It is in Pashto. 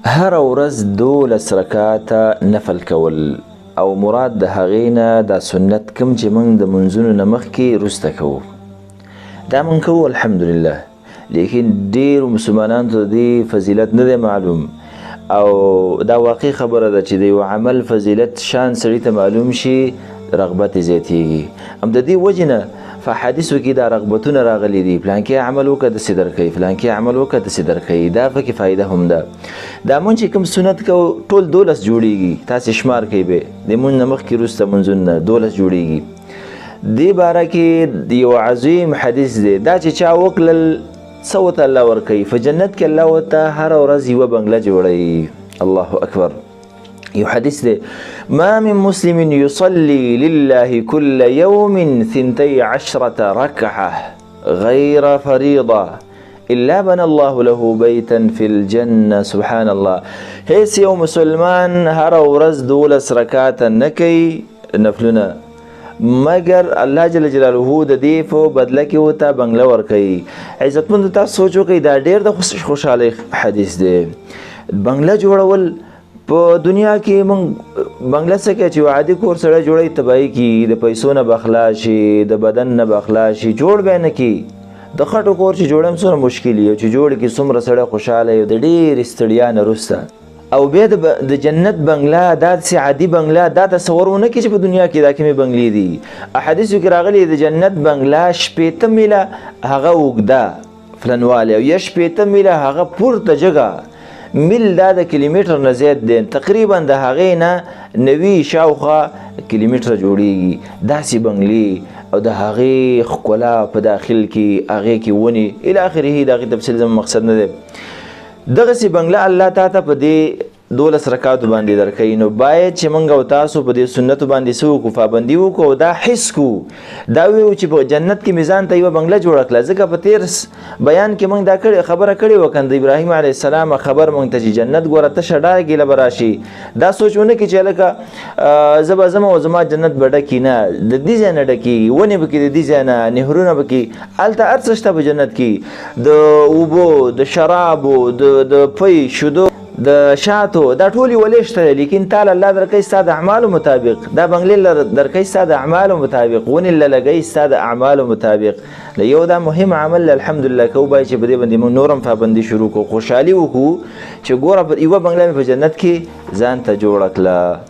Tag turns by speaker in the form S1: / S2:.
S1: هره ورځ 12 رکعاته نفل کول، او مراد د هغې نه دا سنت کوم چې موږ د منځونو نه مخکې وروسته کوو، دا موږ کوو الحمدلله. لیکن ډېرو مسلمانانو ته د دې فضیلت نه دی معلوم، او دا واقعي خبره ده چې د یو عمل فضیلت شان سړي ته معلوم شي رغبت یې زیاتېږي. هم د دې وجې نه په حدیثو کې دا رغبتونه راغلي دي، فلانکی عمل وکړه داسې درکوي، فلانکی عمل وکړه داسې درکوي، دا پکې فایده هم ده. دا مونږ چې کوم سنت کوو ټول 12 جوړېږي، تاسې شمار کوئ به د مونږ نه مخکې وروسته مونځونه 12 جوړېږي. دې باره کې یو عظیم حدیث دی، دا چې چا وکړل څه ورته الله ورکوي، په جنت کې الله ورته هره ورځ یوه بنګله جوړوي. الله اکبر. یو حدیث دی، ما من مسلم يصلي لله كل يوم 12 ركعة غير فريضة إلا بنى الله له بيتا في الجنة. سبحان الله. هیڅ یو مسلمان هره ورځ 12 رکعاته نه کوي نفلونه، مګر الله جل جلاله د دې په بدله کې ورته بنګله ورکوي. عزتمند تاسو سوچ وکړئ، دا ډېر د خوشحالۍ حدیث دی. بنګله جوړول په دنیا کې موږ بنګله څه کوي چې یو عادي کور سړی جوړوي تباهي کېږي، د پیسو نه به خلاص شي، د بدن نه به خلاص شي، جوړ به یې نه کړي. د خټو کور چې جوړوم څومره مشکل وي، چې جوړ کړي څومره سړی خوشحاله وي، د ډېرې ستړیا نه وروسته. او بیا د جنت بنګله داسې عادي بنګله دا تصور ونه کړي چې په دنیا کې دا کومې بنګلې دي. احادیثو کې راغلي د جنت بنګله 60 میله هغه اوږده فلنوالی، او یا 60 میله هغه پورته جګه میل، دا د کیلومتر نه زیات دی، تقریبا د هغې نه 90 شاوخوا کیلومتره جوړېږي. داسې بنګلې او د هغې ښکلا په داخل کې، هغې کې ونې الی آخره، د هغې تفصیل زموږ مقصد نه دی. دغسې بنګله الله تا ته په دې 12 رکعاتو باندې درکوي. نو باید چې موږ او تاسو په دې سنتو باندې څه وکړو، پابندي وکړو او دا حس کړو، دا ویو چې په جنت کې مې ځان ته یوه بنګله جوړه کړه. ځکه په تېر بیان کې موږ دا خبره کړې وه که د ابراهیم علیه السلام خبر موږ ته چې جنت ګوره تشه ډاګې له به راشي، دا سوچ ونه کړي چې هلکه زه به ځم او زما جنت به ډکي، نه، د دې ځای نه ډکېږي، ونې پکې د دې ځای نه، نهرونه پکې، هلته هر څه شته په جنت کې، د اوبو، د شرابو، د پی شیدو، د شاتو، دا ټولې ولې شته دی. لیکن تا له الله درکوي ستا د اعمالو مطابق، دا بنګلې له درکوي ستا د اعمالو مطابق، ونې له لګوي ستا د اعمالو مطابق. یو دا مهم عمل الحمدلله کوو، باید چې په دې باندې موږ نور هم پابندي شروع کړو، خوشحالي وکړو چې ګوره یوه بنګله مې په جنت کې ځان ته جوړه کړه.